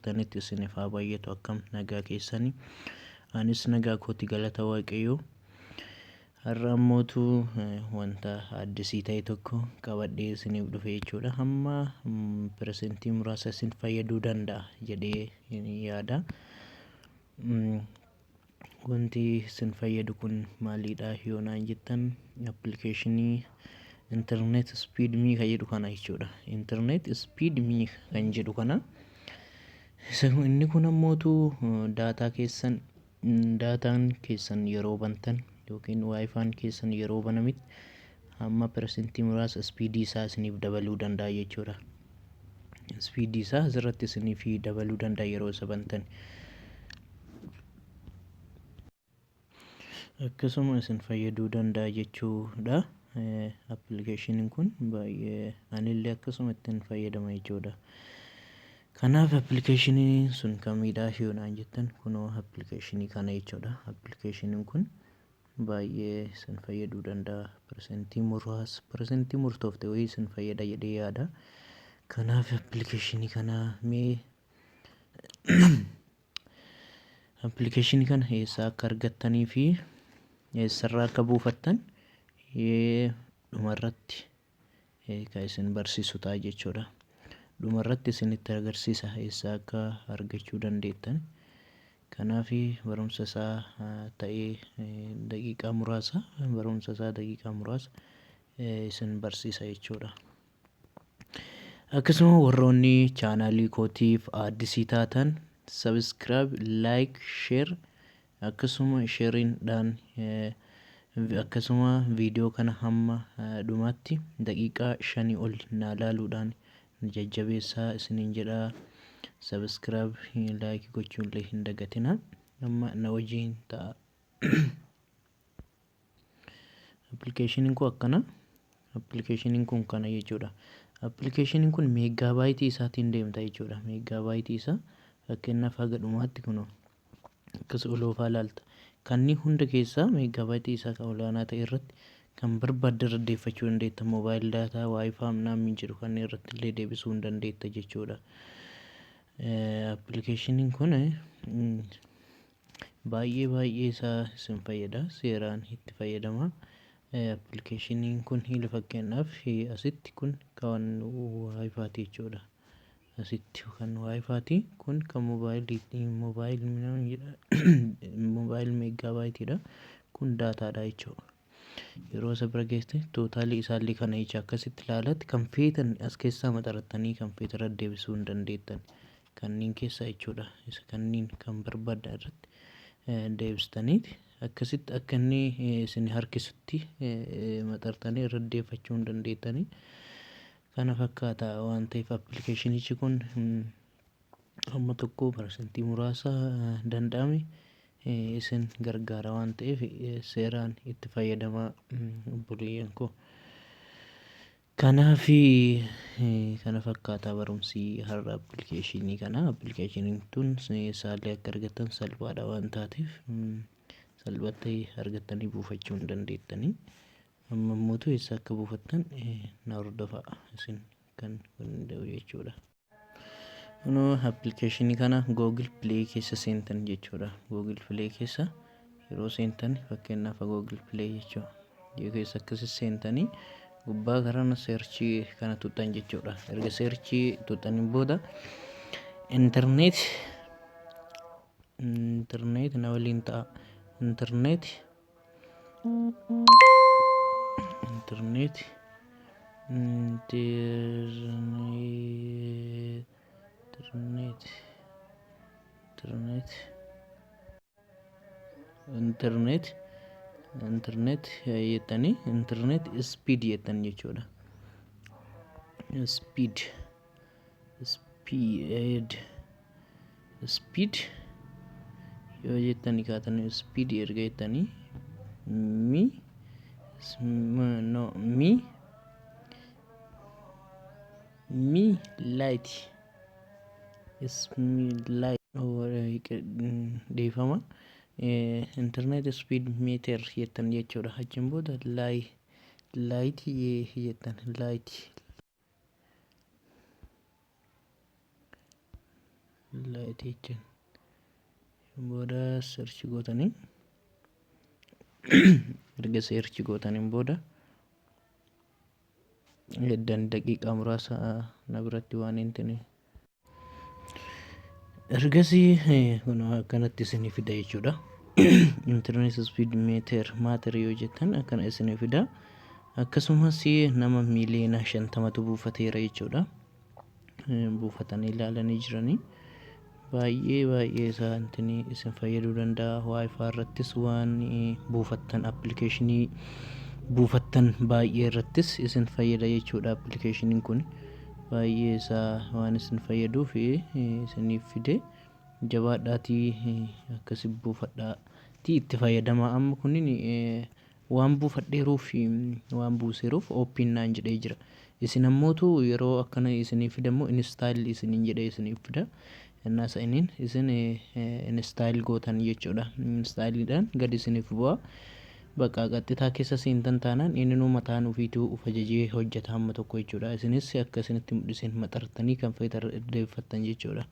jirtanitti isiniif haa baay'atu. Akkam nagaa keessanii? Anis nagaa kooti, galata Waaqayyoo. Har'a ammootu wanta addisii ta'e tokko qabadhee isiniif dhufe jechuudha. Hamma piresentii muraasa isin fayyaduu danda'a jedhee yaada. Wanti isin fayyadu kun maalidha yoo naan jettan, appilikeeshinii internet speed me kan jedhu kana jechuudha. Internet speed me kan jedhu kana. Inni kun ammootu daataa keessan, daataan keessan yeroo bantan yookiin waayifaan keessan yeroo banametti hamma piresentii muraasa ispiidii isaa isiniif dabaluu danda'a jechuudha. Ispiidii isaa asirratti isiniif dabaluu danda'a yeroo isa bantan. Akkasuma isin fayyaduu danda'a jechuudha. Appilikeeshiniin kun baay'ee anillee akkasuma ittiin fayyadama jechuudha. Kanaaf appilikeeshiniin sun kamidha yoo naan jettan, kunoo appilikeeshinii kana jechuudha. Appilikeeshiniin kun baay'ee isin fayyaduu danda'a. Piresentii muraasa, piresentii murtoofte wayii isin fayyada jedhee yaada. Kanaaf appilikeeshinii kana mee appilikeeshinii kana eessaa akka argattanii fi eessarraa akka buufattan dhumarratti kan isin barsiisu ta'a jechuudha. Dhumarratti isinitti agarsiisa eessaa akka argachuu dandeettan. Kanaaf barumsa isaa ta'ee daqiiqaa muraasa, barumsa isaa daqiiqaa muraasa isin barsiisa jechuudha. Akkasuma warroonni chaanaalii kootiif addisii taatan subscribe, like, share, akkasuma sheeriin dhaan, akkasuma viidiyoo kana hamma dhumaatti daqiiqaa 5 ol naa laaluudhaan na jajjabeessaa isiniin jedha. Subscribe, like gochuullee hin dagatina. Amma na wajjin ta'a. Appilikeeshiniin kun akkana. Appilikeeshiniin kun kana jechuudha. Appilikeeshiniin kun meeggaabaaytii isaatiin deemta jechuudha. Meeggaabaaytii isaa fakkeenyaaf haga dhumaatti kunoo akkas oloofaa laalta. Kanneen hunda keessaa meeggaabaaytii isaa kan olaanaa ta'e irratti kan barbaadde irra deeffachuu dandeetta. Moobaayil daataa, waayifaa ምናምን jedhu kanneen irratti illee deebisuu hin dandeetta jechuudha. Appilikeeshiniin kun baay'ee baay'ee isaa isin fayyada, seeraan itti fayyadama. Appilikeeshiniin kun hiila fakkeenyaaf asitti kun kan waayifaati jechuudha. Asitti kan waayifaati, kun kan moobaayiliiti, moobaayil moobaayil meeggaabaayitiidha, kun daataadha jechuudha. Yeroo isa bira geesse tootaalii isaallee kana jecha akkasitti ilaalatti kan feetan as keessaa maxarattanii kan feetan irra deebisuu hin dandeettan. Kanneen keessaa jechuudha. Isa kanneen kan barbaaddan irratti deebistaniiti akkasitti akka inni isin harkisutti maxartanii irra deeffachuu hin dandeettanii. Kana fakkaata waan ta'eef appilikeeshinichi kun hamma tokko parsantii muraasa danda'ame isin gargaara waan ta'eef seeraan itti fayyadamaa, obboleeyyan koo. Kanaaf kana fakkaata barumsi har'a appilikeeshinii kana. Appilikeeshiniin tun isaallee akka argattan salphaadha waan taateef salphatti argattanii buufachuu hin dandeettanii. Amma immoo eessa akka buufattan na hordofaa isin kan danda'u jechuudha. Kunoo appilikeeshinii kana Google Play keessa seentan jechuudha. Google Play keessa yeroo seentan, fakkeenyaaf Google Play jechuudha. Yoo keessa akkasi seentanii gubbaa karana seerchii kana tuxxan jechuudha. Erga seerchii tuxxaniin booda internet, internet na waliin ta'a. Internet, internet, internet, internet, internet, internet jettanii internet speed jettan jechuudha. Speed, speed, speed yoo jettanii kaatanii speed erga jettanii mi no mi mi light light, dhiifama, internet speed meter jettan jechuudha. Achiin booda light jettan, light Lite jechaan booda search gootanii, erga search gootaniin booda eddan daqiiqaa muraasa na biratti waan hin tine. Ergasii kun akkanatti isinii fida jechuudha. Internet speed meter maater yoo jettan akkana isinii fida. Akkasumas nama 50,000,000tu buufateera jechuudha. Buufatanii ilaalanii jiranii. Baay'ee baay'ee isaa intini isin fayyaduu danda'a. WiFi irrattis waan buufattan, appilikeeshinii buufattan baay'ee irrattis isin fayyada jechuudha. Appilikeeshiniin kun baay'ee isaa waan isin fayyaduuf isiniif fide. Jabaadhaatii akkasi buufadhaatii itti fayyadamaa. Amma kunin waan buufadheeruuf, waan buuseeruuf open naan jedhee jira. Isin ammootu yeroo akkana isinii fidamu install isiniin jedhee isiniif fida. Innaa isa iniin isin install gootan jechuudha. Installiidhaan gadi isiniif bu'a. Bakka qaxxitaa keessa seentan taanaan inni mataan ofiituu uf ajajee hojjeta hamma tokko jechuudha. Isinis akka isinitti mul'iseen maxartanii kan fayyadamtan jechuudha.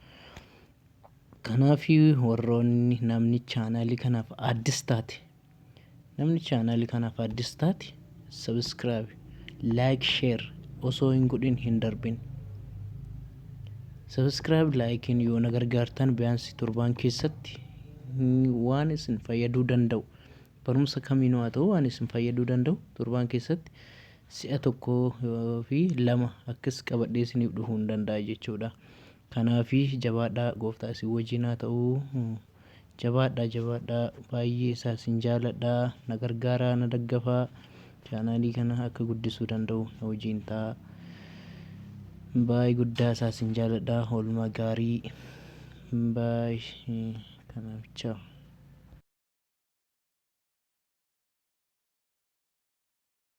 Kanaaf warroonni namni chaanaalii kanaaf addis taate, namni chaanaalii kanaaf addis taate, subscribe, like, share osoo hin godhin hin darbin. Subscribe, likeiin yoo na gargaartan biyaansi torbaan keessatti waan isin fayyaduu danda'u, barumsa kamiinuu haa ta'u, waan isin fayyaduu danda'u torbaan keessatti si'a tokko fi lama akkas qabadhee isiniif dhufuu hin danda'a jechuudha. Kanaafi jabaadhaa, gooftaa isin wajjin haa ta'u. Jabaadhaa, jabaadhaa, baay'ee isaa isin jaaladhaa. Na gargaaraa, na daggafaa, chaanaalii kana akka guddisuu danda'u na wajjin ta'a. Baay'ee guddaa isaa isin jaaladhaa. Oolmaa gaarii. Baay'ee kanaaf ciao.